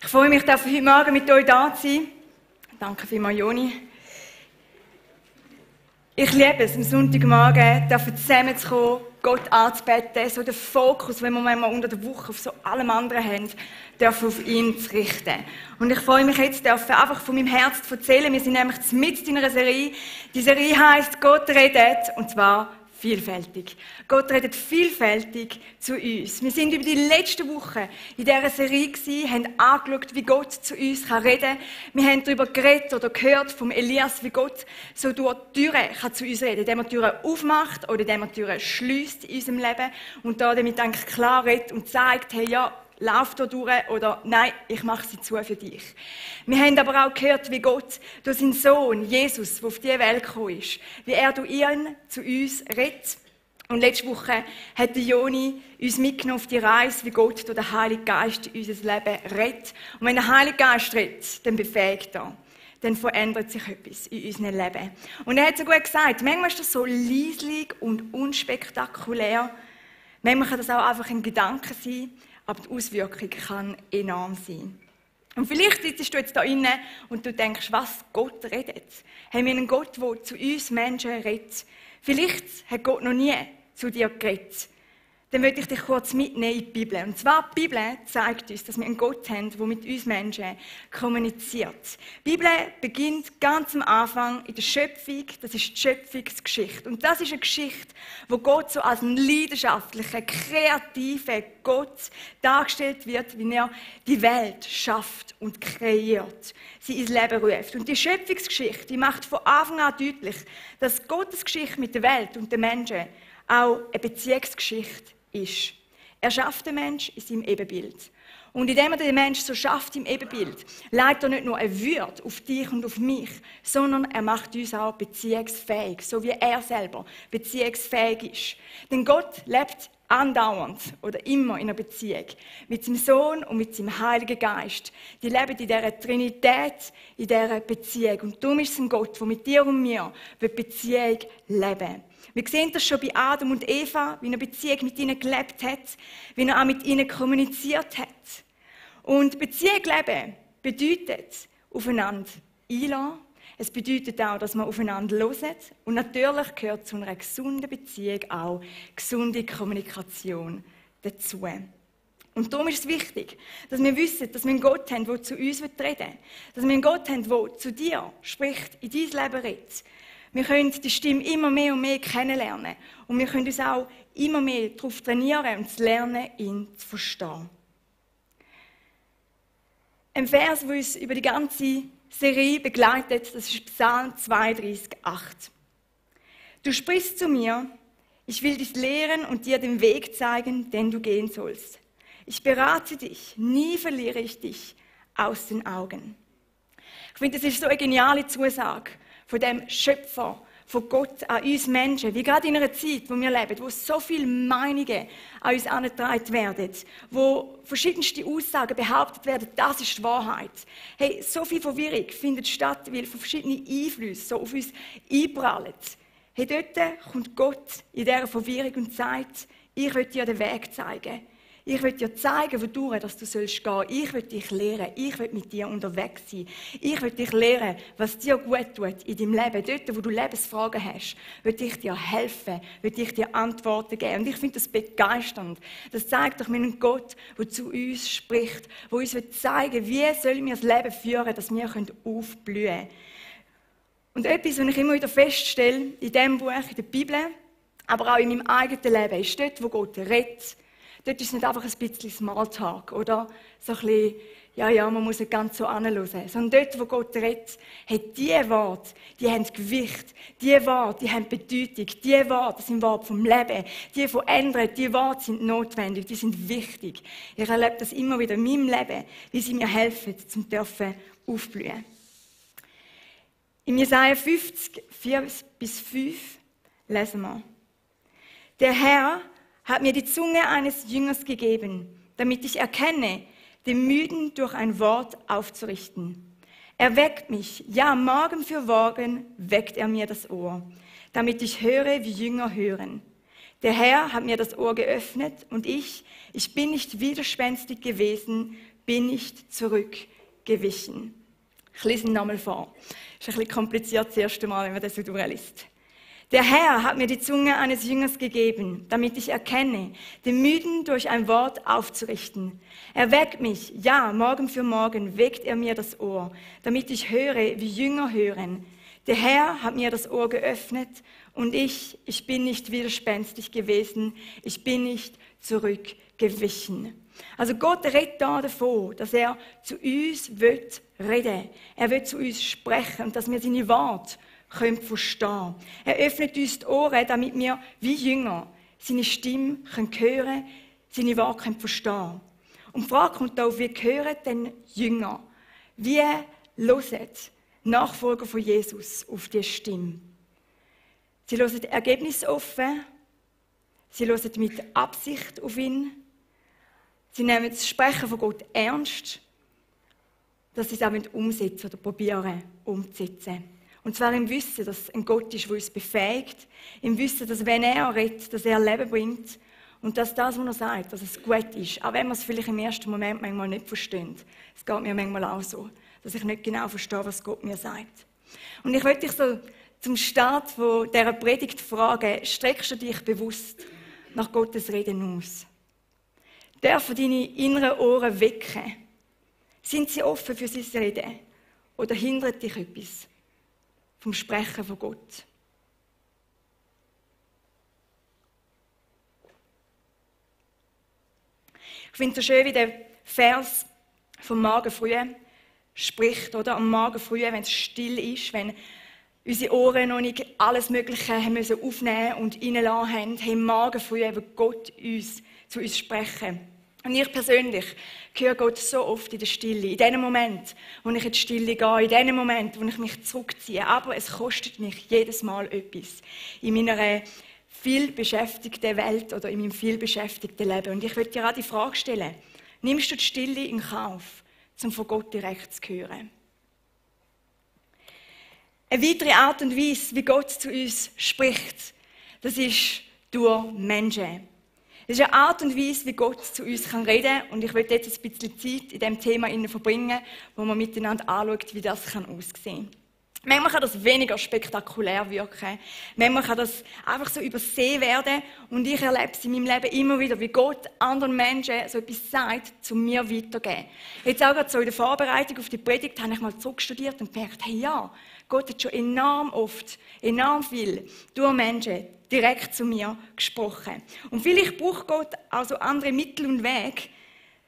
Ich freue mich, dass ich heute Morgen mit euch da sein. Danke vielmals, Joni. Ich liebe es, am Sonntagmorgen zusammenzukommen, Gott anzubeten, so den Fokus, wenn wir manchmal unter der Woche auf so allem anderen haben, auf ihn zu richten. Und ich freue mich jetzt, einfach von meinem Herz zu erzählen. Wir sind nämlich mitten in einer Serie. Die Serie heisst «Gott redet», und zwar vielfältig. Gott redet vielfältig zu uns. Wir sind über die letzten Wochen in dieser Serie gewesen, haben angeschaut, wie Gott zu uns reden kann. Wir haben darüber geredet oder gehört vom Elias, wie Gott so durch die Türen zu uns reden kann, indem er Türen aufmacht oder indem er Türen schliesst in unserem Leben und damit eigentlich klar redet und zeigt, hey, ja, lauf da durch oder nein, ich mache sie zu für dich. Wir haben aber auch gehört, wie Gott durch seinen Sohn, Jesus, der auf diese Welt gekommen ist, wie er durch ihn zu uns redet. Und letzte Woche hat Joni uns mitgenommen auf die Reise, wie Gott durch den Heiligen Geist in unser Leben redet. Und wenn der Heilige Geist redet, dann befähigt er. Dann verändert sich etwas in unserem Leben. Und er hat so gut gesagt, manchmal ist das so leislich und unspektakulär. Manchmal kann das auch einfach ein Gedanke sein, aber die Auswirkung kann enorm sein. Und vielleicht sitzt du jetzt da innen und du denkst, was, Gott redet? Haben wir einen Gott, der zu uns Menschen redet? Vielleicht hat Gott noch nie zu dir geredet. Dann möchte ich dich kurz mitnehmen in die Bibel. Und zwar, die Bibel zeigt uns, dass wir einen Gott haben, der mit uns Menschen kommuniziert. Die Bibel beginnt ganz am Anfang in der Schöpfung. Das ist die Schöpfungsgeschichte. Und das ist eine Geschichte, wo Gott so als ein leidenschaftlicher, kreativer Gott dargestellt wird, wie er die Welt schafft und kreiert, sie ins Leben ruft. Und die Schöpfungsgeschichte, die macht von Anfang an deutlich, dass Gottes Geschichte mit der Welt und den Menschen auch eine Beziehungsgeschichte ist. Er schafft den Menschen in seinem Ebenbild. Und indem er den Menschen so schafft im Ebenbild, legt er nicht nur eine Würde auf dich und auf mich, sondern er macht uns auch beziehungsfähig, so wie er selber beziehungsfähig ist. Denn Gott lebt andauernd oder immer in einer Beziehung mit seinem Sohn und mit seinem Heiligen Geist. Die leben in dieser Trinität, in dieser Beziehung. Und darum ist es ein Gott, der mit dir und mir Beziehung leben. Wir sehen das schon bei Adam und Eva, wie er Beziehung mit ihnen gelebt hat, wie er auch mit ihnen kommuniziert hat. Und Beziehung leben bedeutet aufeinander einlassen. Es bedeutet auch, dass man aufeinander hört. Und natürlich gehört zu einer gesunden Beziehung auch gesunde Kommunikation dazu. Und darum ist es wichtig, dass wir wissen, dass wir einen Gott haben, der zu uns reden will. Dass wir einen Gott haben, der zu dir spricht, in dein Leben redet. Wir können die Stimme immer mehr und mehr kennenlernen. Und wir können uns auch immer mehr darauf trainieren und lernen, ihn zu verstehen. Ein Vers, der uns über die ganze Serie begleitet, das ist Psalm 32,8. Du sprichst zu mir, ich will dich lehren und dir den Weg zeigen, den du gehen sollst. Ich berate dich, nie verliere ich dich aus den Augen. Ich finde, das ist so eine geniale Zusage von dem Schöpfer, von Gott an uns Menschen, wie gerade in einer Zeit, wo wir leben, wo so viele Meinungen an uns herangetragen werden, wo verschiedenste Aussagen behauptet werden, das ist die Wahrheit. Hey, so viel Verwirrung findet statt, weil von verschiedenen Einflüssen so auf uns einprallen. Hey, dort kommt Gott in dieser Verwirrung und sagt, ich will dir den Weg zeigen. Ich will dir zeigen, wodurch dass du gehen sollst. Ich will dich lehren. Ich will mit dir unterwegs sein. Ich will dich lehren, was dir gut tut in deinem Leben. Dort, wo du Lebensfragen hast, will ich dir helfen, will ich dir Antworten geben. Und ich finde das begeisternd. Das zeigt doch mir einen Gott, der zu uns spricht, der uns zeigen will, wie sollen wir das Leben führen, dass wir aufblühen können. Und etwas, was ich immer wieder feststelle, in diesem Buch, in der Bibel, aber auch in meinem eigenen Leben, ist dort, wo Gott redet. Dort ist es nicht einfach ein bisschen Smalltalk oder so ein bisschen, ja, man muss nicht ganz so anhören. Sondern dort, wo Gott redet, hat diese Worte, die haben Gewicht. Diese Worte, die haben Bedeutung. Diese Worte sind Worte vom Leben. Die verändern, diese Worte sind notwendig, die sind wichtig. Ich erlebe das immer wieder in meinem Leben, wie sie mir helfen, zum dürfen aufblühen. In Jesaja 50, 4-5 lesen wir: Der Herr hat mir die Zunge eines Jüngers gegeben, damit ich erkenne, den Müden durch ein Wort aufzurichten. Er weckt mich, ja, Morgen für Morgen weckt er mir das Ohr, damit ich höre, wie Jünger hören. Der Herr hat mir das Ohr geöffnet und ich bin nicht widerspenstig gewesen bin nicht zurückgewichen. Ich lese ihn nochmal vor. Ist ein bisschen kompliziert das erste Mal, wenn man das so durchliest. Der Herr hat mir die Zunge eines Jüngers gegeben, damit ich erkenne, den Müden durch ein Wort aufzurichten. Er weckt mich, ja, Morgen für Morgen weckt er mir das Ohr, damit ich höre, wie Jünger hören. Der Herr hat mir das Ohr geöffnet und ich bin nicht widerspenstig gewesen, ich bin nicht zurückgewichen. Also Gott redet da davon, dass er zu uns reden will. Er will zu uns sprechen und dass wir seine Worte verstehen. Er öffnet uns die Ohren, damit wir wie Jünger seine Stimme hören können, seine Worte verstehen. Und die Frage kommt auf, wie hören denn Jünger? Wie hören Nachfolger von Jesus auf diese Stimme? Sie hören ergebnisoffen, sie hören mit Absicht auf ihn, sie nehmen das Sprechen von Gott ernst, dass sie es auch umsetzen oder probieren umzusetzen. Und zwar im Wissen, dass es ein Gott ist, der uns befähigt, im Wissen, dass wenn er redet, dass er Leben bringt und dass das, was er sagt, dass es gut ist. Auch wenn wir es vielleicht im ersten Moment manchmal nicht verstehen. Es geht mir manchmal auch so, dass ich nicht genau verstehe, was Gott mir sagt. Und ich möchte dich so zum Start von dieser Predigt fragen, streckst du dich bewusst nach Gottes Reden aus? Dürfen deine inneren Ohren wecken? Sind sie offen für sein Reden? Oder hindert dich etwas vom Sprechen von Gott? Ich finde es so schön, wie der Vers vom Morgen früh spricht, oder? Am Morgen früh, wenn es still ist, wenn unsere Ohren noch nicht alles Mögliche haben müssen aufnehmen und reinlassen haben, haben Morgen früh eben Gott zu uns sprechen. Und ich persönlich höre Gott so oft in der Stille, in dem Moment, wo ich in die Stille gehe, in dem Moment, wo ich mich zurückziehe. Aber es kostet mich jedes Mal etwas in meiner viel beschäftigten Welt oder in meinem viel beschäftigten Leben. Und ich möchte dir auch die Frage stellen, nimmst du die Stille in Kauf, um von Gott direkt zu hören? Eine weitere Art und Weise, wie Gott zu uns spricht, das ist durch Menschen. Es ist eine Art und Weise, wie Gott zu uns reden kann. Und ich möchte jetzt ein bisschen Zeit in diesem Thema verbringen, wo man miteinander anschaut, wie das aussehen kann. Manchmal kann das weniger spektakulär wirken. Manchmal kann das einfach so übersehen werden. Und ich erlebe es in meinem Leben immer wieder, wie Gott anderen Menschen so etwas sagt, zu mir weitergeben. Jetzt auch gerade so in der Vorbereitung auf die Predigt habe ich mal zurückstudiert und gemerkt, hey ja, Gott hat schon enorm oft, enorm viel durch Menschen direkt zu mir gesprochen. Und vielleicht braucht Gott also andere Mittel und Wege,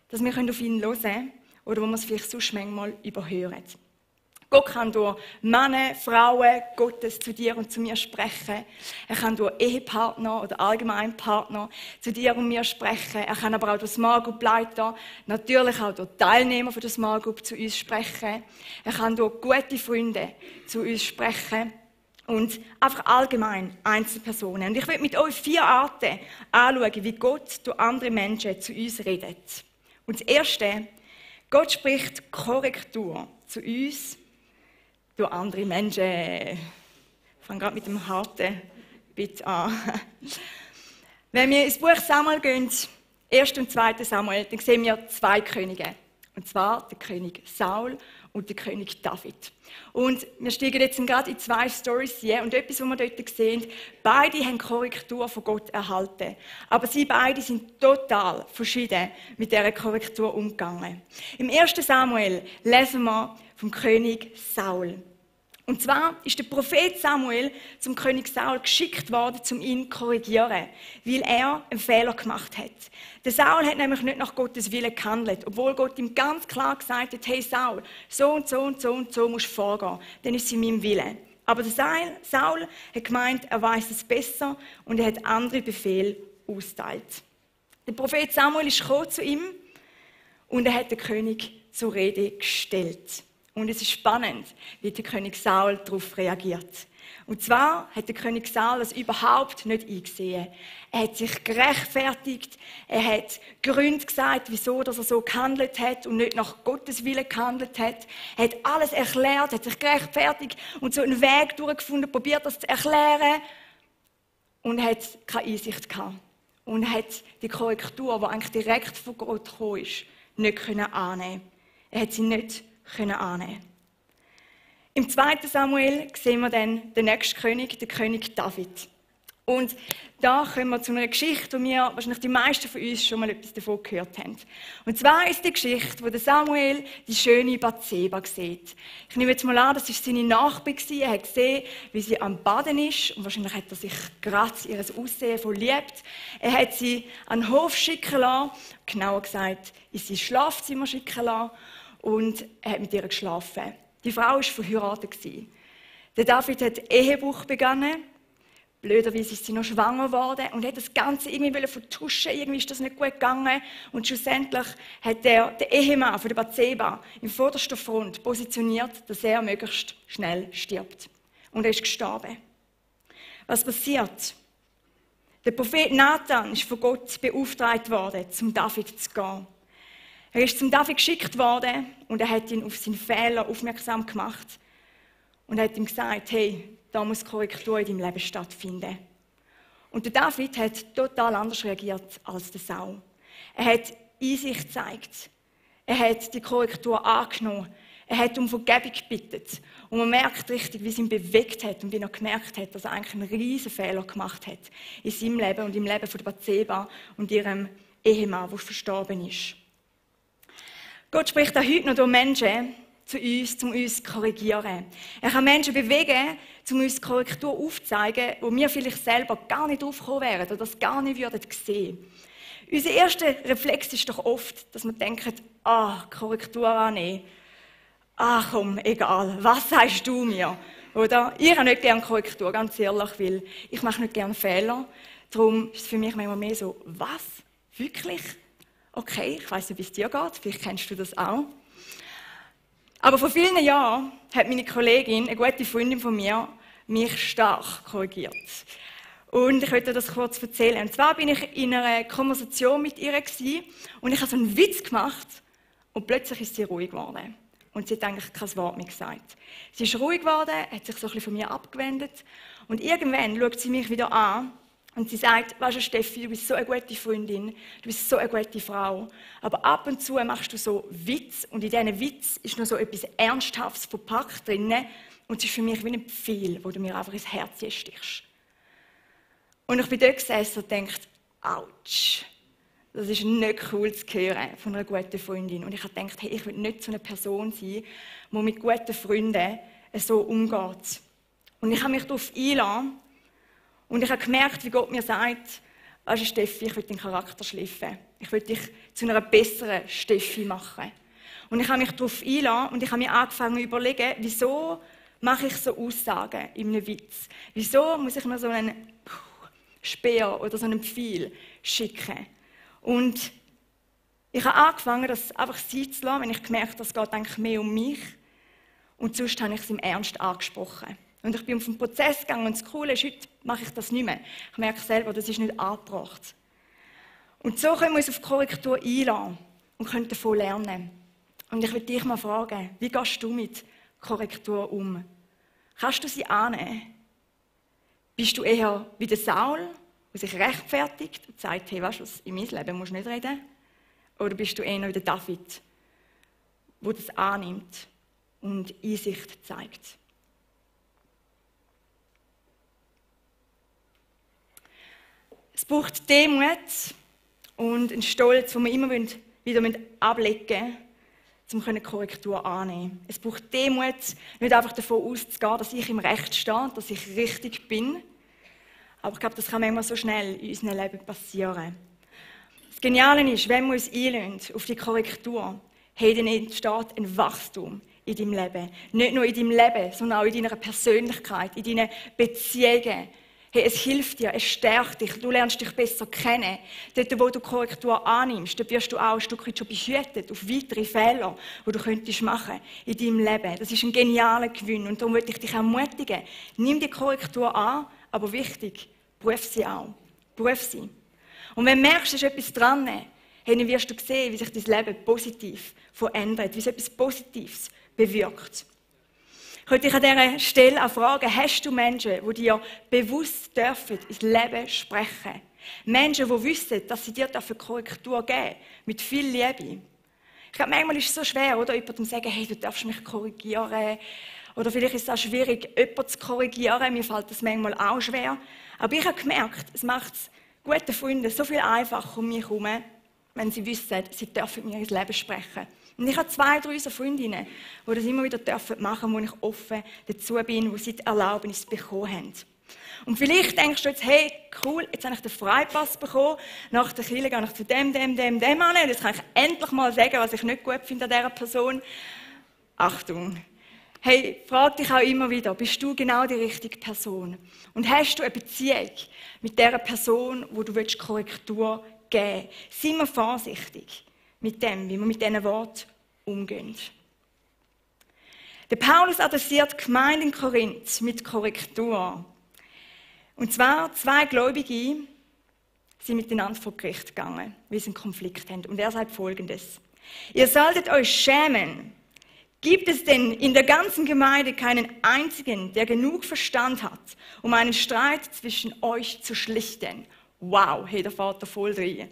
dass wir auf ihn hören können oder wo wir es vielleicht sonst manchmal überhören. Gott kann durch Männer, Frauen Gottes zu dir und zu mir sprechen. Er kann durch Ehepartner oder allgemein Partner zu dir und mir sprechen. Er kann aber auch durch Small Group Leiter, natürlich auch durch Teilnehmer von der Small Group zu uns sprechen. Er kann durch gute Freunde zu uns sprechen. Und einfach allgemein Einzelpersonen. Und ich will mit euch 4 Arten anschauen, wie Gott durch andere Menschen zu uns redet. Und das Erste, Gott spricht Korrektur zu uns durch andere Menschen. Ich fange gerade mit dem harten Bit an. Wenn wir ins Buch Samuel gehen, 1. und 2. Samuel, dann sehen wir 2 Könige. Und zwar der König Saul und der König David. Und wir steigen jetzt gerade in 2 Storys hier. Und etwas, was wir dort sehen, beide haben Korrektur von Gott erhalten. Aber sie beide sind total verschieden mit dieser Korrektur umgegangen. Im 1. Samuel lesen wir vom König Saul. Und zwar ist der Prophet Samuel zum König Saul geschickt worden, um ihn zu korrigieren, weil er einen Fehler gemacht hat. Der Saul hat nämlich nicht nach Gottes Willen gehandelt, obwohl Gott ihm ganz klar gesagt hat, hey Saul, so und so und so und so musst du vorgehen, dann ist es in meinem Willen. Aber der Saul hat gemeint, er weiß es besser und er hat andere Befehle ausgeteilt. Der Prophet Samuel ist gekommen zu ihm und er hat den König zur Rede gestellt. Und es ist spannend, wie der König Saul darauf reagiert. Und zwar hat der König Saul das überhaupt nicht eingesehen. Er hat sich gerechtfertigt, er hat Gründe gesagt, wieso dass er so gehandelt hat und nicht nach Gottes Willen gehandelt hat. Er hat alles erklärt, hat sich gerechtfertigt und so einen Weg durchgefunden, probiert das zu erklären. Und er hat keine Einsicht gehabt. Und er hat die Korrektur, die eigentlich direkt von Gott gekommen ist, nicht annehmen. Er hat sie nicht annehmen. Im 2. Samuel sehen wir dann den nächsten König, den König David. Und da kommen wir zu einer Geschichte, wo wir wahrscheinlich die meisten von uns schon mal etwas davon gehört haben. Und zwar ist die Geschichte, wo der Samuel die schöne Bathseba sieht. Ich nehme jetzt mal an, das war seine Nachbarin. Er hat gesehen, wie sie am Baden ist. Und wahrscheinlich hat er sich gerade ihr Aussehen verliebt. Er hat sie an den Hof schicken lassen, genauer gesagt, in sein Schlafzimmer schicken lassen. Und er hat mit ihr geschlafen. Die Frau war verheiratet. Der David hat Ehebruch begangen. Blöderweise ist sie noch schwanger geworden und hat das Ganze irgendwie vertuschen. Irgendwie ist das nicht gut gegangen. Und schlussendlich hat der Ehemann von der Bathseba im vordersten Front positioniert, dass er möglichst schnell stirbt. Und er ist gestorben. Was passiert? Der Prophet Nathan ist von Gott beauftragt worden, zum David zu gehen. Er ist zum David geschickt worden und er hat ihn auf seinen Fehler aufmerksam gemacht. Und er hat ihm gesagt, hey, da muss Korrektur in deinem Leben stattfinden. Und der David hat total anders reagiert als der Saul. Er hat Einsicht gezeigt. Er hat die Korrektur angenommen. Er hat um Vergebung gebeten. Und man merkt richtig, wie es ihn bewegt hat und wie er gemerkt hat, dass er eigentlich einen riesen Fehler gemacht hat in seinem Leben und im Leben von Bathseba und ihrem Ehemann, der verstorben ist. Gott spricht auch heute noch durch Menschen zu uns, um uns zu korrigieren. Er kann Menschen bewegen, um uns Korrektur aufzuzeigen, wo wir vielleicht selber gar nicht draufgekommen wären oder das gar nicht sehen würden. Unser erster Reflex ist doch oft, dass wir denken, Korrektur annehmen. Komm, egal, was sagst du mir? Oder? Ich habe nicht gerne Korrektur, ganz ehrlich, weil ich mache nicht gerne Fehler. Darum ist es für mich manchmal mehr so, was? Wirklich? Okay, ich weiss nicht, wie es dir geht, vielleicht kennst du das auch. Aber vor vielen Jahren hat meine Kollegin, eine gute Freundin von mir, mich stark korrigiert. Und ich möchte das kurz erzählen. Und zwar bin ich in einer Konversation mit ihr und ich habe so einen Witz gemacht und plötzlich ist sie ruhig geworden. Und sie hat eigentlich kein Wort mehr gesagt. Sie ist ruhig geworden, hat sich so ein bisschen von mir abgewendet und irgendwann schaut sie mich wieder an und sie sagt, weißt du Steffi, du bist so eine gute Freundin, du bist so eine gute Frau, aber ab und zu machst du so Witz und in diesen Witz ist noch so etwas Ernsthaftes verpackt drin und es ist für mich wie ein Pfeil, wo du mir einfach ins Herz stichst. Und ich bin dort gesessen und dachte, ouch, das ist nicht cool zu hören von einer guten Freundin. Und ich habe gedacht, hey, ich will nicht so eine Person sein, die mit guten Freunden so umgeht. Und ich habe mich darauf einlassen und ich habe gemerkt, wie Gott mir sagt, weißt du, Steffi, ich will deinen Charakter schliffen. Ich will dich zu einer besseren Steffi machen. Und ich habe mich darauf einlassen und ich habe mir angefangen zu überlegen, wieso mache ich so Aussagen in einem Witz? Wieso muss ich mir so einen Speer oder so einen Pfeil schicken? Und ich habe angefangen, das einfach sein zu lassen, wenn ich gemerkt habe, es geht eigentlich mehr um mich. Und sonst habe ich es im Ernst angesprochen. Und ich bin auf den Prozess gegangen und das Coole ist, heute mache ich das nicht mehr. Ich merke selber, das ist nicht angebracht. Und so können wir uns auf Korrektur einlassen und können davon lernen. Und ich will dich mal fragen, wie gehst du mit Korrektur um? Kannst du sie annehmen? Bist du eher wie der Saul, der sich rechtfertigt und sagt, hey, weißt du was, in meinem Leben musst du nicht reden? Oder bist du eher wie der David, der das annimmt und Einsicht zeigt? Es braucht Demut und einen Stolz, den wir immer wieder ablegen müssen, um Korrektur anzunehmen. Es braucht Demut, nicht einfach davon auszugehen, dass ich im Recht stehe, dass ich richtig bin. Aber ich glaube, das kann manchmal so schnell in unserem Leben passieren. Das Geniale ist, wenn wir uns einlassen auf die Korrektur, hey, dann entsteht ein Wachstum in deinem Leben. Nicht nur in deinem Leben, sondern auch in deiner Persönlichkeit, in deinen Beziehungen. Hey, es hilft dir, es stärkt dich, du lernst dich besser kennen. Dort, wo du Korrektur annimmst, dort wirst du auch ein Stück weit schon behütet auf weitere Fehler, die du könntest machen in deinem Leben. Das ist ein genialer Gewinn und darum möchte ich dich ermutigen. Nimm die Korrektur an, aber wichtig, prüf sie auch. Prüf sie. Und wenn du merkst, es ist etwas dran, hey, dann wirst du sehen, wie sich dein Leben positiv verändert, wie es etwas Positives bewirkt. Ich möchte dich an dieser Stelle auch fragen, hast du Menschen, die dir bewusst dürfen ins Leben sprechen? Menschen, die wissen, dass sie dir dafür Korrektur geben, mit viel Liebe. glaube, manchmal ist es so schwer, oder? Jemandem zu sagen, hey, du darfst mich korrigieren. Oder vielleicht ist es auch schwierig, jemanden zu korrigieren. Mir fällt das manchmal auch schwer. Aber ich habe gemerkt, es macht es guten Freunden so viel einfacher um mich herum, wenn sie wissen, sie dürfen mir ins Leben sprechen. Und ich habe 2, 3 so Freundinnen, die das immer wieder machen dürfen, wo ich offen dazu bin, wo sie die Erlaubnis bekommen haben. Und vielleicht denkst du jetzt, hey, cool, jetzt habe ich den Freipass bekommen, nach der Kirche gehe ich zu dem an, und jetzt kann ich endlich mal sagen, was ich nicht gut finde an dieser Person. Achtung! Hey, frag dich auch immer wieder, bist du genau die richtige Person? Und hast du eine Beziehung mit dieser Person, wo du Korrektur geben willst? Sei mal vorsichtig mit dem, wie wir mit diesen Worten umgehen. Der Paulus adressiert die Gemeinde in Korinth mit Korrektur. Und zwar 2 Gläubige sind miteinander vor Gericht gegangen, weil sie einen Konflikt haben. Und er sagt Folgendes: Ihr solltet euch schämen. Gibt es denn in der ganzen Gemeinde keinen einzigen, der genug Verstand hat, um einen Streit zwischen euch zu schlichten? Wow, hey, der Vater voll drin.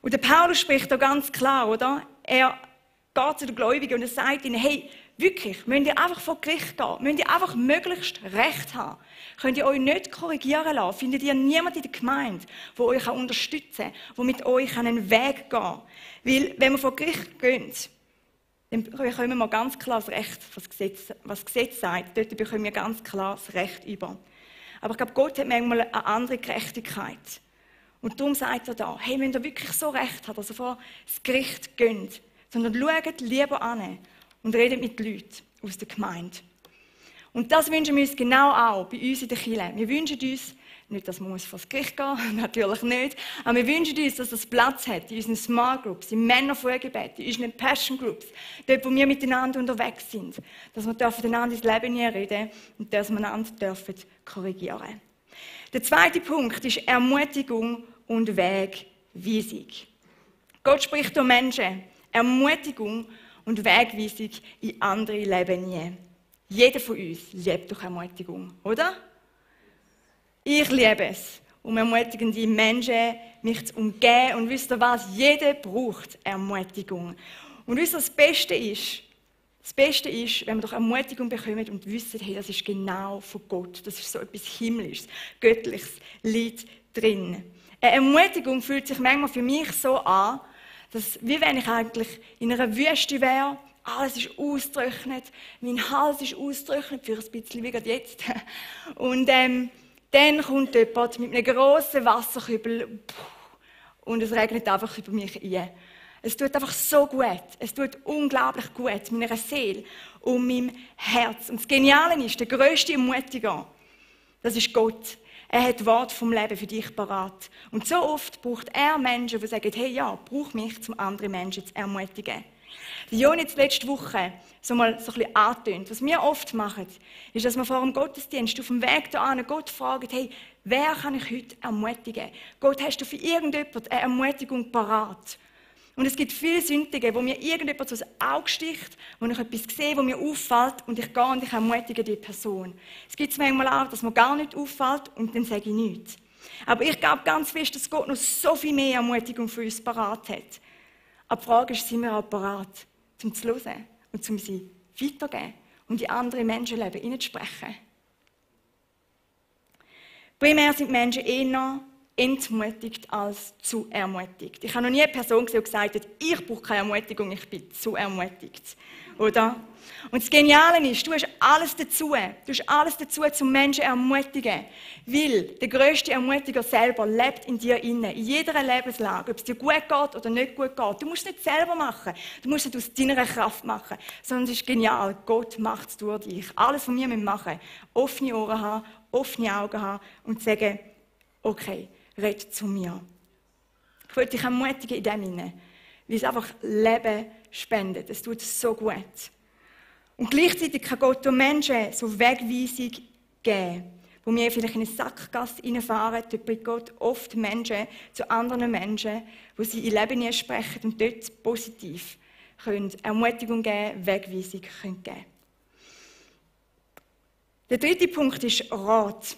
Und der Paulus spricht da ganz klar, oder? Er geht zu den Gläubigen und er sagt ihnen, hey, wirklich, müsst ihr einfach vor Gericht gehen, müsst ihr einfach möglichst Recht haben. Könnt ihr euch nicht korrigieren lassen, findet ihr niemanden in der Gemeinde, der euch unterstützen kann, der mit euch einen Weg gehen kann. Weil, wenn wir vor Gericht gehen, dann bekommen wir ganz klar das Recht, was das Gesetz sagt. Dort bekommen wir ganz klar das Recht über. Aber ich glaube, Gott hat manchmal eine andere Gerechtigkeit. Und darum sagt er da, hey, wenn ihr wirklich so Recht habt, also vor das Gericht geht, sondern schaut lieber an und redet mit Leuten aus der Gemeinde. Und das wünschen wir uns genau auch bei uns in der Kirche. Wir wünschen uns, nicht, dass man vor das Gericht gehen natürlich nicht, aber wir wünschen uns, dass es Platz hat in unseren Small Groups, in Männerfrühgebeten, in unseren Passion Groups, dort, wo wir miteinander unterwegs sind, dass wir einander ins Leben reden und dass wir einander korrigieren dürfen. Der zweite Punkt ist Ermutigung und Wegweisung. Gott spricht durch Menschen Ermutigung und Wegweisung in andere Leben nie. Jeder von uns liebt durch Ermutigung, oder? Ich liebe es, um ermutigende Menschen mich zu umgeben. Und wisst ihr was? Jeder braucht Ermutigung. Und wisst ihr, das Beste ist, wenn wir doch Ermutigung bekommen und wissen, hey, das ist genau von Gott. Das ist so etwas Himmlisches, Göttliches liegt drin. Eine Ermutigung fühlt sich manchmal für mich so an, dass, wie wenn ich eigentlich in einer Wüste wäre, alles ist ausgetrocknet, mein Hals ist ausgetrocknet, für ein bisschen wie gerade jetzt. Und dann kommt jemand mit einem grossen Wasserkübel und es regnet einfach über mich ein. Es tut einfach so gut. Es tut unglaublich gut meiner Seele und meinem Herz. Und das Geniale ist, der grösste Ermutiger, das ist Gott. Er hat Wort vom Leben für dich parat. Und so oft braucht er Menschen, die sagen, hey, ja, brauch mich, um andere Menschen zu ermutigen. Die Joni hat letzte Woche so mal so ein bisschen angetönt. Was wir oft machen, ist, dass wir vor dem Gottesdienst auf dem Weg hierhin Gott fragen, hey, wer kann ich heute ermutigen? Gott, hast du für irgendjemand eine Ermutigung parat? Und es gibt viele Sündige, wo mir irgendjemand aus dem Auge sticht, wo ich etwas sehe, wo mir auffällt und ich gehe und ich ermutige die Person. Es gibt manchmal auch, dass mir gar nicht auffällt und dann sage ich nichts. Aber ich glaube ganz fest, dass Gott noch so viel mehr Ermutigung für uns parat hat. Aber die Frage ist, sind wir auch parat, um zu hören und um sie weiterzugeben und in andere Menschenleben hineinzusprechen? Primär sind Menschen eher entmutigt als zu ermutigt. Ich habe noch nie eine Person gesehen, die gesagt hat, ich brauche keine Ermutigung, ich bin zu ermutigt. Oder? Und das Geniale ist, du hast alles dazu. Du hast alles dazu, zum Menschen ermutigen. Weil der grösste Ermutiger selber lebt in dir inne, in jeder Lebenslage. Ob es dir gut geht oder nicht gut geht. Du musst es nicht selber machen. Du musst es aus deiner Kraft machen. Sondern es ist genial. Gott macht es durch dich. Alles, was wir machen müssen, offene Ohren haben, offene Augen haben und sagen, okay, red zu mir. Ich will dich ermutigen in dem Sinne, weil es einfach Leben spendet. Es tut so gut. Und gleichzeitig kann Gott den Menschen so Wegweisung geben, wo wir vielleicht in eine Sackgasse reinfahren. Dort bringt Gott oft Menschen zu anderen Menschen, wo sie ihr Leben sprechen und dort positiv können Ermutigung geben, Wegweisung können geben. Der dritte Punkt ist Rat.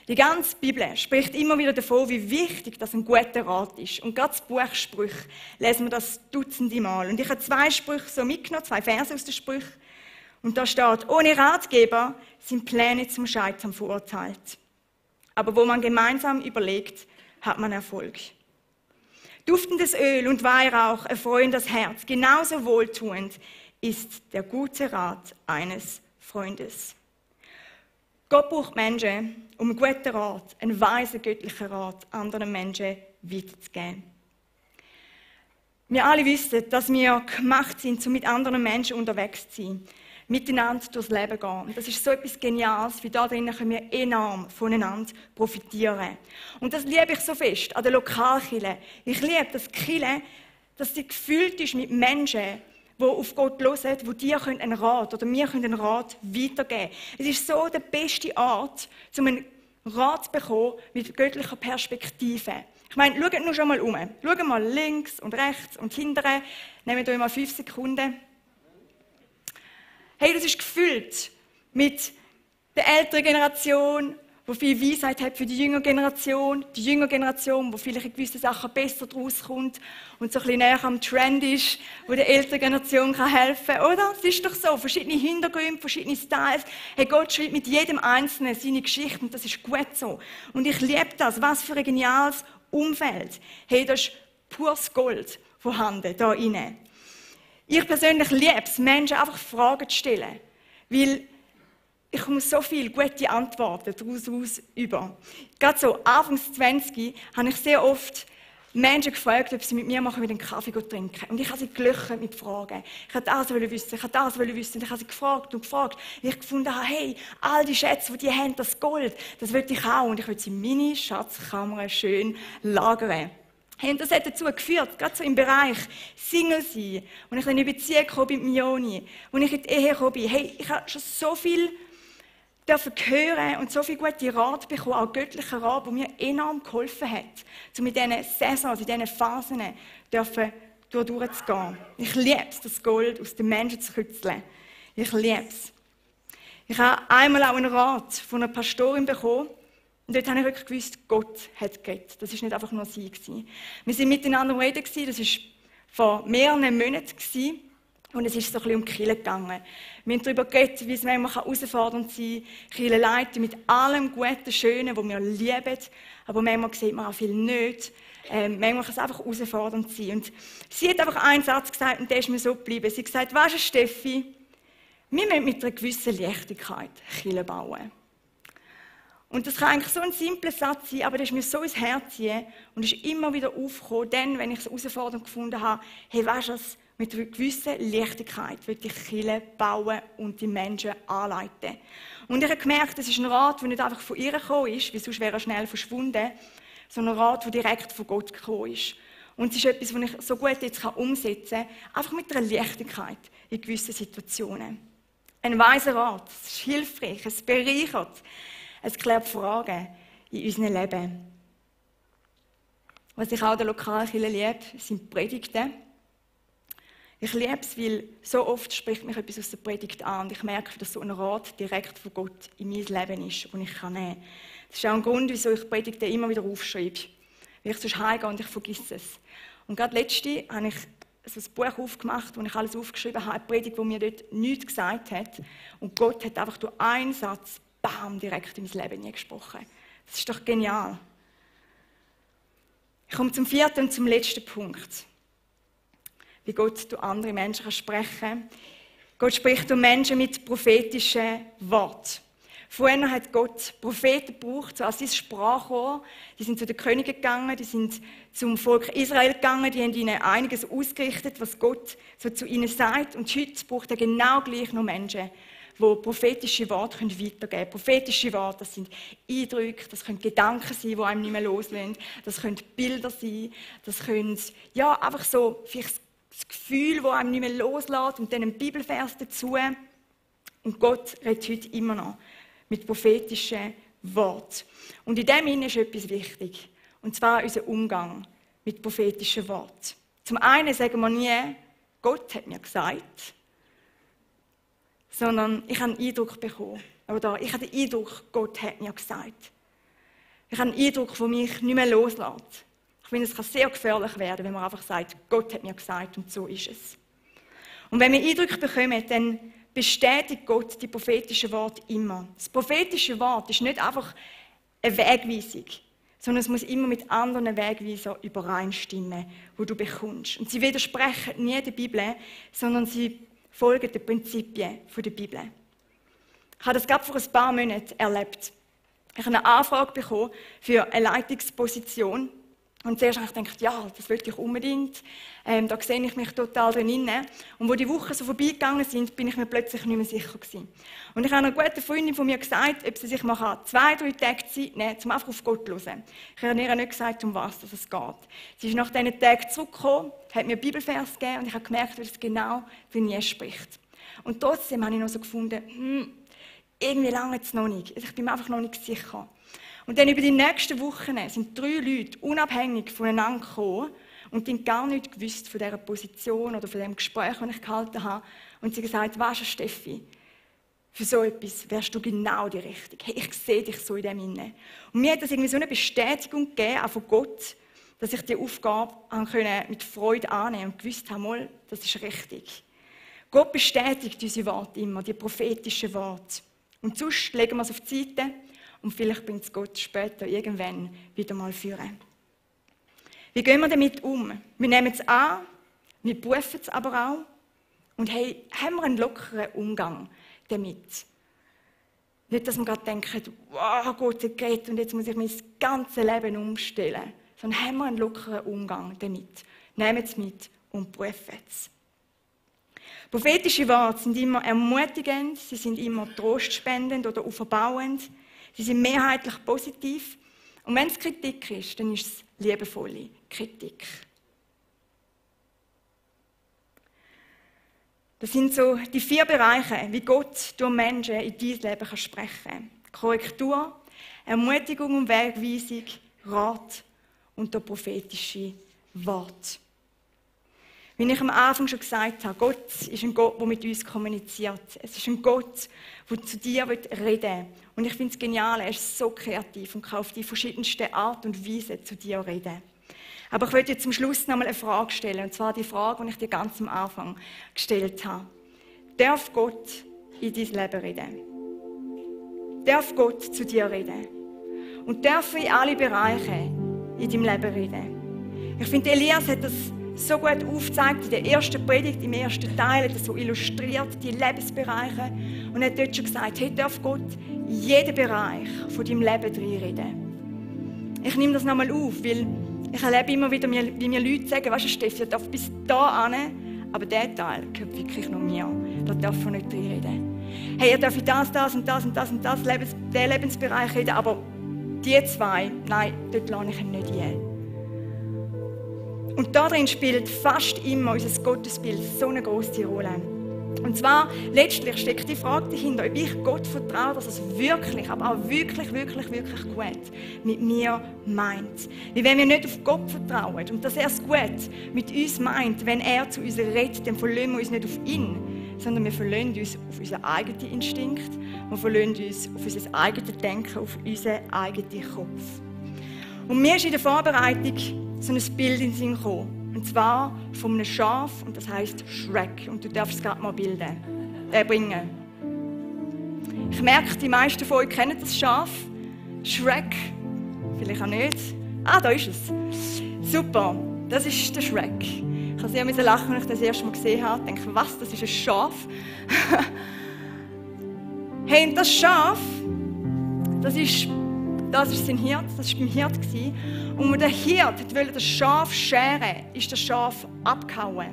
Die ganze Bibel spricht immer wieder davon, wie wichtig das ein guter Rat ist. Und gerade das Buch Sprüche lesen wir das dutzende Mal. Und ich habe 2 Sprüche so mitgenommen, 2 Verse aus den Sprüchen. Und da steht, ohne Ratgeber sind Pläne zum Scheitern verurteilt. Aber wo man gemeinsam überlegt, hat man Erfolg. Duftendes Öl und Weihrauch erfreuen das Herz. Genauso wohltuend ist der gute Rat eines Freundes. Gott braucht Menschen, um einen guten Rat, einen weisen göttlichen Rat anderen Menschen weiterzugeben. Wir alle wissen, dass wir gemacht sind, um mit anderen Menschen unterwegs zu sein, miteinander durchs Leben gehen. Und das ist so etwas Geniales, wie da drinnen können wir enorm voneinander profitieren. Und das liebe ich so fest an der Lokalkirche. Ich liebe das Kirche, dass sie gefüllt ist mit Menschen, die auf Gott hören, die dir einen Rat oder mir einen Rat weitergeben können. Es ist so die beste Art, um einen Rat zu bekommen mit göttlicher Perspektive. Ich meine, schaut nur schon mal um. Schaut mal links und rechts und hinten. Nehmt euch mal 5 Sekunden. Hey, das ist gefüllt mit der älteren Generation, die viel Weisheit hat für die jüngere Generation, die vielleicht in gewissen Sachen besser draus kommt und so ein bisschen näher am Trend ist, wo der älteren Generation helfen kann, oder? Es ist doch so, verschiedene Hintergründe, verschiedene Styles. Hey, Gott schreibt mit jedem Einzelnen seine Geschichte und das ist gut so. Und ich liebe das, was für ein geniales Umfeld. Hey, da ist pures Gold vorhanden, da rein. Ich persönlich liebe es, Menschen einfach Fragen zu stellen, weil ich komme so viele gute Antworten daraus über. Gerade so, Anfangs 20 habe ich sehr oft Menschen gefragt, ob sie mit mir machen, einen Kaffee trinken. Und ich habe sie gelöchert mit Fragen. Ich wollte das wissen, ich wollte das wissen. Und ich habe sie gefragt und gefragt. Und ich gefunden habe, hey, all die Schätze, die haben, das Gold, das will ich auch. Und ich will sie in meine Schatzkammer schön lagern. Hey, und das hat dazu geführt, gerade so im Bereich Single sein, als ich in eine Beziehung kam mit Joni, als ich in die Ehe gekommen bin. Hey, ich habe schon so viel hören und so viel gute Rat bekommen, auch göttlichen Rat, der mir enorm geholfen hat, um mit diesen Saisons, in diesen Phasen durchzugehen. Ich liebe es, das Gold aus den Menschen zu kitzeln. Ich liebe es. Ich habe einmal auch einen Rat von einer Pastorin bekommen, und dort habe ich wirklich gewusst, Gott hat geredet. Das war nicht einfach nur sie. Wir waren miteinander reden, das war vor mehreren Monaten. Und es ist so ein bisschen um die Kirche gegangen. Wir haben darüber geredet, wie es manchmal herausfordernd sein kann, Kirche leiten mit allem Guten, Schönen, was wir lieben. Aber manchmal sieht man auch viel nicht. Manchmal kann es einfach herausfordernd sein. Und sie hat einfach einen Satz gesagt, und der ist mir so geblieben. Sie hat gesagt, weisst du, Steffi, wir müssen mit einer gewissen Leichtigkeit Kirche bauen. Und das kann eigentlich so ein simpler Satz sein, aber das ist mir so ins Herz ziehen und ist immer wieder aufgekommen, dann, wenn ich es herausfordernd gefunden habe, hey, weisst du, mit einer gewissen Leichtigkeit will ich Kirche bauen und die Menschen anleiten. Und ich habe gemerkt, das ist ein Rat, der nicht einfach von ihr gekommen ist, weil sonst wäre er schnell verschwunden, sondern ein Rat, der direkt von Gott gekommen ist. Und es ist etwas, was ich so gut jetzt umsetzen kann, einfach mit einer Leichtigkeit in gewissen Situationen. Ein weiser Rat, es ist hilfreich, es bereichert, es klärt Fragen in unserem Leben. Was ich auch in der Lokalkirche liebe, sind Predigten. Ich liebe es, weil so oft spricht mich etwas aus der Predigt an und ich merke, dass so ein Rat direkt von Gott in mein Leben ist, den ich nehmen kann. Das ist auch ein Grund, wieso ich Predigten immer wieder aufschreibe. Weil ich sonst heimgehe und ich vergesse es. Und gerade letzte habe ich so ein Buch aufgemacht, wo ich alles aufgeschrieben habe, eine Predigt, die mir dort nichts gesagt hat. Und Gott hat einfach durch einen Satz, bam, direkt in mein Leben gesprochen. Das ist doch genial. Ich komme zum 4. und zum letzten Punkt. Wie Gott durch andere Menschen sprechen kann. Gott spricht durch Menschen mit prophetischen Worten. Vorher hat Gott Propheten gebraucht, so als sein Sprachrohr. Die sind zu den Königen gegangen, die sind zum Volk Israel gegangen, die haben ihnen einiges ausgerichtet, was Gott so zu ihnen sagt. Und heute braucht er genau gleich noch Menschen, die prophetische Worte weitergeben können. Prophetische Worte, das sind Eindrücke, das können Gedanken sein, die einem nicht mehr loslassen. Das können Bilder sein, das können, ja, einfach so, vielleicht das Gefühl, das einem nicht mehr loslässt und dann ein Bibelvers dazu. Und Gott redet heute immer noch mit prophetischen Worten. Und in dem ist etwas wichtig. Und zwar unser Umgang mit prophetischen Worten. Zum einen sagen wir nie, Gott hat mir gesagt, sondern ich habe einen Eindruck bekommen. Oder ich habe den Eindruck, Gott hat mir gesagt. Ich habe einen Eindruck, der mich nicht mehr loslässt. Ich finde, es kann sehr gefährlich werden, wenn man einfach sagt, Gott hat mir gesagt und so ist es. Und wenn wir Eindrücke bekommen, dann bestätigt Gott die prophetischen Worte immer. Das prophetische Wort ist nicht einfach eine Wegweisung, sondern es muss immer mit anderen Wegweisern übereinstimmen, die du bekommst. Und sie widersprechen nie der Bibel, sondern sie folgen den Prinzipien der Bibel. Ich habe das gerade vor ein paar Monaten erlebt. Ich habe eine Anfrage bekommen für eine Leitungsposition. Und zuerst habe ich gedacht, ja, das will ich unbedingt. Da sehe ich mich total drin. Und wo die Wochen so vorbeigegangen sind, bin ich mir plötzlich nicht mehr sicher gewesen. Und ich habe einer guten Freundin von mir gesagt, ob sie sich mal 2-3 Tage Zeit nehmen kann, um einfach auf Gott zu hören. Ich habe ihr nicht gesagt, um was es geht. Sie ist nach diesen Tagen zurückgekommen, hat mir Bibelvers gegeben und ich habe gemerkt, wie es genau für ihn spricht. Und trotzdem habe ich noch so gefunden, irgendwie lange es noch nicht. Ich bin mir einfach noch nicht sicher. Und dann über die nächsten Wochen sind 3 Leute unabhängig voneinander gekommen und die gar nichts gewusst von dieser Position oder von dem Gespräch, das ich gehalten habe. Und sie haben gesagt, weisst du, Steffi, für so etwas wärst du genau die Richtige. Hey, ich sehe dich so in dem Inne. Und mir hat das irgendwie so eine Bestätigung gegeben, auch von Gott, dass ich die Aufgabe mit Freude annehmen und gewusst habe, mal, das ist richtig. Gott bestätigt unsere Worte immer, die prophetischen Worte. Und sonst legen wir es auf die Seite und vielleicht bringt es Gott später irgendwann wieder mal führen. Wie gehen wir damit um? Wir nehmen es an, wir prüfen es aber auch und haben wir einen lockeren Umgang damit. Nicht, dass wir gerade denken, wow, Gott hat geredet und jetzt muss ich mein ganzes Leben umstellen. Sondern haben wir einen lockeren Umgang damit. Nehmen es mit und prüfen es. Prophetische Worte sind immer ermutigend, sie sind immer trostspendend oder auferbauend. Sie sind mehrheitlich positiv. Und wenn es Kritik ist, dann ist es liebevolle Kritik. Das sind so die 4 Bereiche, wie Gott durch Menschen in dein Leben sprechen kann. Korrektur, Ermutigung und Wegweisung, Rat und der prophetische Wort. Wie ich am Anfang schon gesagt habe, Gott ist ein Gott, der mit uns kommuniziert. Es ist ein Gott, der zu dir reden will. Und ich finde es genial, er ist so kreativ und kann auf die verschiedensten Art und Weise zu dir reden. Aber ich möchte dir zum Schluss noch mal eine Frage stellen, und zwar die Frage, die ich dir ganz am Anfang gestellt habe. Darf Gott in dein Leben reden? Darf Gott zu dir reden? Und darf er in alle Bereiche in deinem Leben reden? Ich finde, Elias hat das so gut aufgezeigt in der ersten Predigt, im ersten Teil, hat er so illustriert, die Lebensbereiche. Und er hat dort schon gesagt, hey, darf Gott in jeden Bereich von deinem Leben reinreden. Ich nehme das nochmal auf, weil ich erlebe immer wieder, wie mir Leute sagen, weißt du, Steffi, er darf bis da hin, aber der Teil gehört wirklich noch mir. Da darf er nicht reinreden. Hey, er darf in das und das und das und das den Lebensbereich reden, aber die 2, nein, dort lasse ich ihn nicht ein. Und darin spielt fast immer unser Gottesbild so eine grosse Rolle. Und zwar, letztlich steckt die Frage dahinter, ob ich Gott vertraue, dass er es wirklich, aber auch wirklich, wirklich, wirklich gut mit mir meint. Weil wenn wir nicht auf Gott vertrauen und dass er es gut mit uns meint, wenn er zu uns redet, dann verlassen wir uns nicht auf ihn, sondern wir verlassen uns auf unseren eigenen Instinkt, wir verlassen uns auf unser eigenes Denken, auf unseren eigenen Kopf. Und mir ist in der Vorbereitung so ein Bild in den Sinn gekommen. Und zwar von einem Schaf, und das heisst Shrek. Und du darfst es gerade mal bringen. Ich merke, die meisten von euch kennen das Schaf. Shrek. Vielleicht auch nicht. Ah, da ist es. Super, das ist der Shrek. Ich habe sehr lachen, als ich das erste Mal gesehen habe. Ich denke, was, das ist ein Schaf? Hey, und das Schaf, das ist sein Hirt, das war beim Hirt. Und als der Hirt wollte das Schaf scheren, ist das Schaf abgehauen.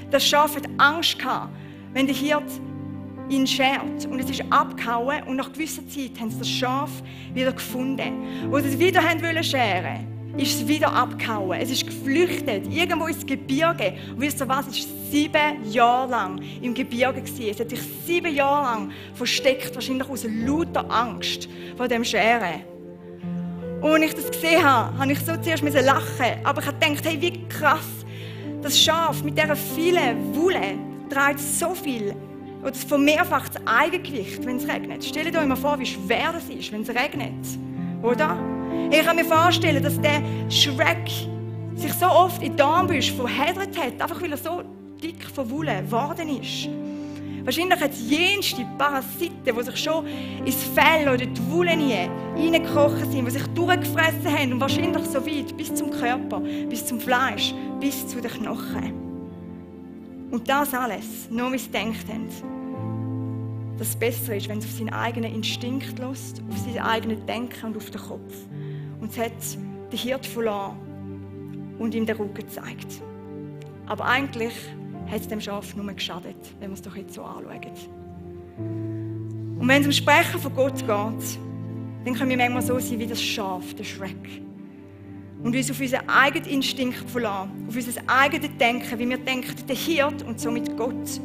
Das Schaf hat Angst gehabt, wenn der Hirt ihn schert. Und es ist abgehauen und nach gewisser Zeit haben sie das Schaf wieder gefunden. Als sie es wieder scheren wollten, ist es wieder abgehauen. Es ist geflüchtet, irgendwo ins Gebirge. Und wisst ihr was? Es war 7 Jahre lang im Gebirge. Es hat sich 7 Jahre lang versteckt, wahrscheinlich aus lauter Angst vor dem Scheren. Und als ich das gesehen habe, habe ich so zuerst lachen. Aber ich habe gedacht, hey, wie krass. Das Schaf mit dieser vielen Wolle trägt so viel. Oder es vermehrfacht das Eigengewicht, wenn es regnet. Stellt euch mal vor, wie schwer das ist, wenn es regnet. Oder? Ich kann mir vorstellen, dass der Shrek sich so oft in die Dornbüsche verheddert hat, einfach weil er so dick von Wolle geworden ist. Wahrscheinlich hat es jenste Parasiten, die sich schon ins Fell oder die Wolle reingekrochen sind, die sich durchgefressen haben und wahrscheinlich so weit bis zum Körper, bis zum Fleisch, bis zu den Knochen. Und das alles, nur weil sie gedacht haben, dass es besser ist, wenn es auf seinen eigenen Instinkt lässt, auf sein eigenes Denken und auf den Kopf. Und es hat den Hirt verloren und ihm den Rücken gezeigt. Aber eigentlich hat es dem Schaf nur geschadet, wenn wir es doch jetzt so anschauen. Und wenn es um Sprechen von Gott geht, dann können wir manchmal so sein wie das Schaf, der Shrek. Und uns auf unseren eigenen Instinkt verlassen, auf unser eigenes Denken, wie wir denken, der Hirt und somit Gott.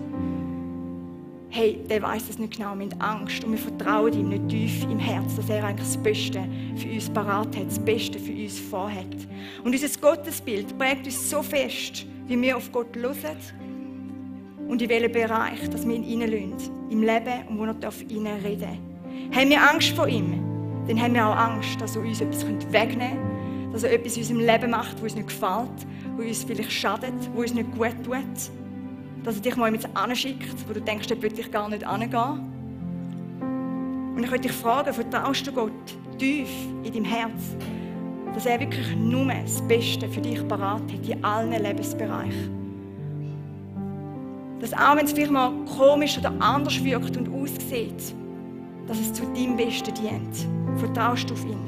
Hey, der weiss es nicht genau, wir haben Angst und wir vertrauen ihm nicht tief im Herz, dass er eigentlich das Beste für uns parat hat, das Beste für uns vorhat. Und unser Gottesbild prägt uns so fest, wie wir auf Gott hören und in welchem Bereich, dass wir ihn hineinlassen, im Leben und wo er reden darf. Haben wir Angst vor ihm, dann haben wir auch Angst, dass er uns etwas wegnehmen könnte, dass er etwas in unserem Leben macht, das uns nicht gefällt, das uns vielleicht schadet, das uns nicht gut tut. Dass er dich mal mit anschickt, wo du denkst, dort will ich gar nicht hingehen. Und ich möchte dich fragen, vertraust du Gott tief in deinem Herz, dass er wirklich nur das Beste für dich parat hat in allen Lebensbereichen? Dass auch wenn es vielleicht mal komisch oder anders wirkt und aussieht, dass es zu deinem Besten dient. Vertraust du auf ihn?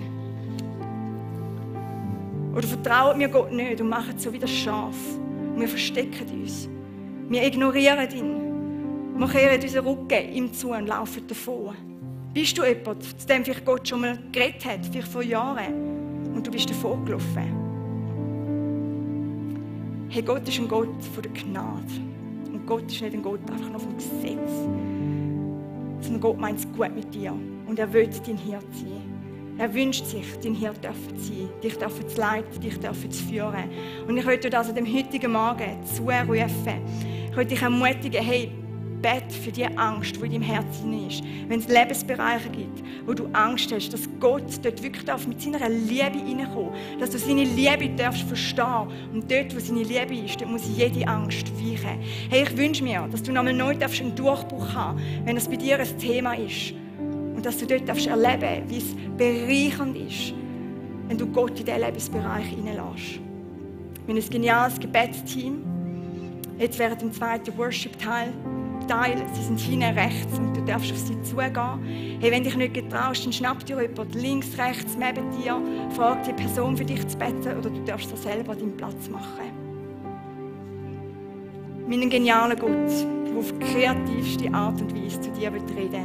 Oder vertrauen wir Gott nicht und machen so wie das Schaf und wir verstecken uns? Wir ignorieren ihn. Wir kehren unseren Rücken ihm zu und laufen davon. Bist du jemand, zu dem vielleicht Gott schon mal geredet hat, vielleicht vor Jahren, und du bist davon gelaufen? Hey, Gott ist ein Gott von der Gnade. Und Gott ist nicht ein Gott einfach nur vom Gesetz. Sondern Gott meint es gut mit dir. Und er will dein Hirt sein. Er wünscht sich, dein Hirt zu sein, dich zu leiten, dich zu führen. Und ich möchte dir das an dem heutigen Morgen zurufen. Ich möchte dich ermutigen, hey, bete für die Angst, die in deinem Herzen ist. Wenn es Lebensbereiche gibt, wo du Angst hast, dass Gott dort wirklich mit seiner Liebe reinkommen darf, dass du seine Liebe darfst verstehen. Und dort, wo seine Liebe ist, dort muss jede Angst weichen. Hey, ich wünsche mir, dass du nochmal neu einen Durchbruch haben darfst, wenn das bei dir ein Thema ist. Und dass du dort erleben darfst, wie es bereichernd ist, wenn du Gott in diesen Lebensbereich hineinlässt. Wir haben ein geniales Gebetsteam. Jetzt während dem zweiten Worship-Teil. Sie sind hinten rechts und du darfst auf sie zugehen. Hey, wenn dich nicht getraust, dann schnapp dir jemand links, rechts, neben dir, frag die Person für dich zu beten oder du darfst es selber deinen Platz machen. Wir haben einen genialen Gott, der auf kreativste Art und Weise zu dir reden will.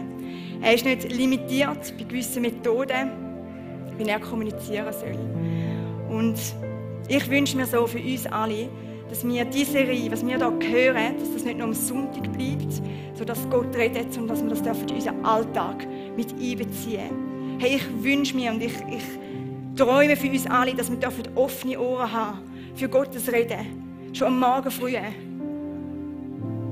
Er ist nicht limitiert bei gewissen Methoden, wie er kommunizieren soll. Und ich wünsche mir so für uns alle, dass wir diese Serie, was wir hier hören, dass das nicht nur am Sonntag bleibt, sodass Gott redet, sondern dass wir das in unseren Alltag mit einbeziehen. Hey, ich wünsche mir und ich träume für uns alle, dass wir offene Ohren haben für Gottes Reden, schon am Morgen früh.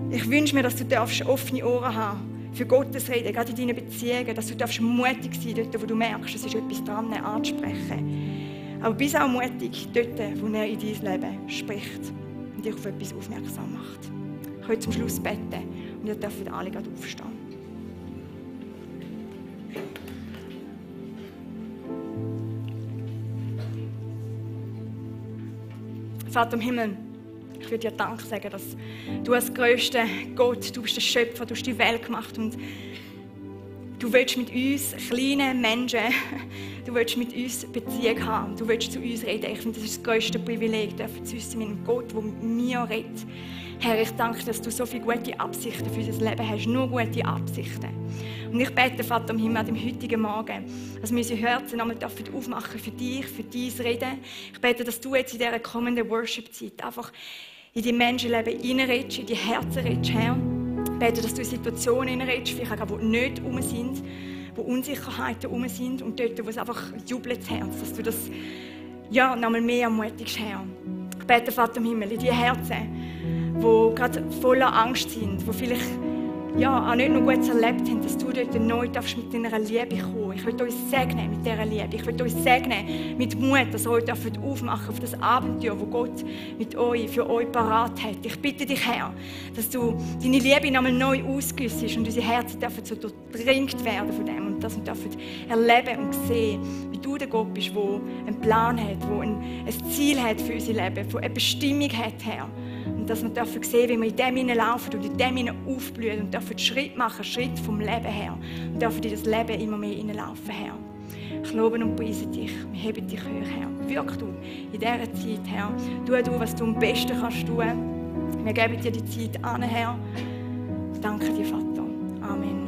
Ich wünsche mir, dass du offene Ohren haben für Gottes Reden, gerade in deinen Beziehungen, dass du mutig sein darfst, dort, wo du merkst, es ist etwas dran anzusprechen. Aber bist auch mutig dort, wo er in dein Leben spricht und dich auf etwas aufmerksam macht. Ich will zum Schluss beten und ihr dürft alle gerade aufstehen. Vater im Himmel, ich würde dir Dank sagen, dass du als grösster Gott, du bist der Schöpfer, du hast die Welt gemacht und du willst mit uns, kleinen Menschen, du willst mit uns Beziehung haben. Du willst zu uns reden. Ich finde, das ist das grösste Privileg, zu uns mit einem Gott, der mit mir redet. Herr, ich danke, dass du so viele gute Absichten für unser Leben hast. Nur gute Absichten. Und ich bete, Vater im Himmel, an dem heutigen Morgen, dass wir unsere Herzen einmal aufmachen für dich, für dein Reden. Ich bete, dass du jetzt in dieser kommenden Worship-Zeit einfach in die Menschenleben hineinredest, in die Herzen redest, Herr. Ich bete, dass du in Situationen hineinredest, vielleicht auch, die nicht rum sind, wo Unsicherheiten rum sind und dort, wo es einfach jubelt, Herr, dass du das nochmal mehr ermutigst, Herr. Ich bete, Vater im Himmel, in die Herzen, die gerade voller Angst sind, die vielleicht auch nicht nur Gutes erlebt haben, dass du dort neu darfst mit deiner Liebe kommen. Ich will uns segnen mit dieser Liebe. Ich will uns segnen mit Mut, dass ihr euch aufmachen auf das Abenteuer, das Gott mit euch, für euch parat hat. Ich bitte dich, Herr, dass du deine Liebe nochmal neu ausgüssest und unsere Herzen dürfen so durchdringt werden von dem und dass wir dürfen erleben und sehen, wie du der Gott bist, der einen Plan hat, der ein Ziel hat für unser Leben, der eine Bestimmung hat, Herr. Und dass wir dürfen sehen, wie wir in dem hineinlaufen und in dem hinein aufblühen und dürfen Schritt machen, Schritt vom Leben her. Und dürfen in das Leben immer mehr hineinlaufen, Herr. Ich lobe und preise dich. Wir heben dich hoch, Herr. Wirk du in dieser Zeit, Herr. Tu du, was du am besten kannst tun. Wir geben dir die Zeit an, Herr. Danke dir, Vater. Amen.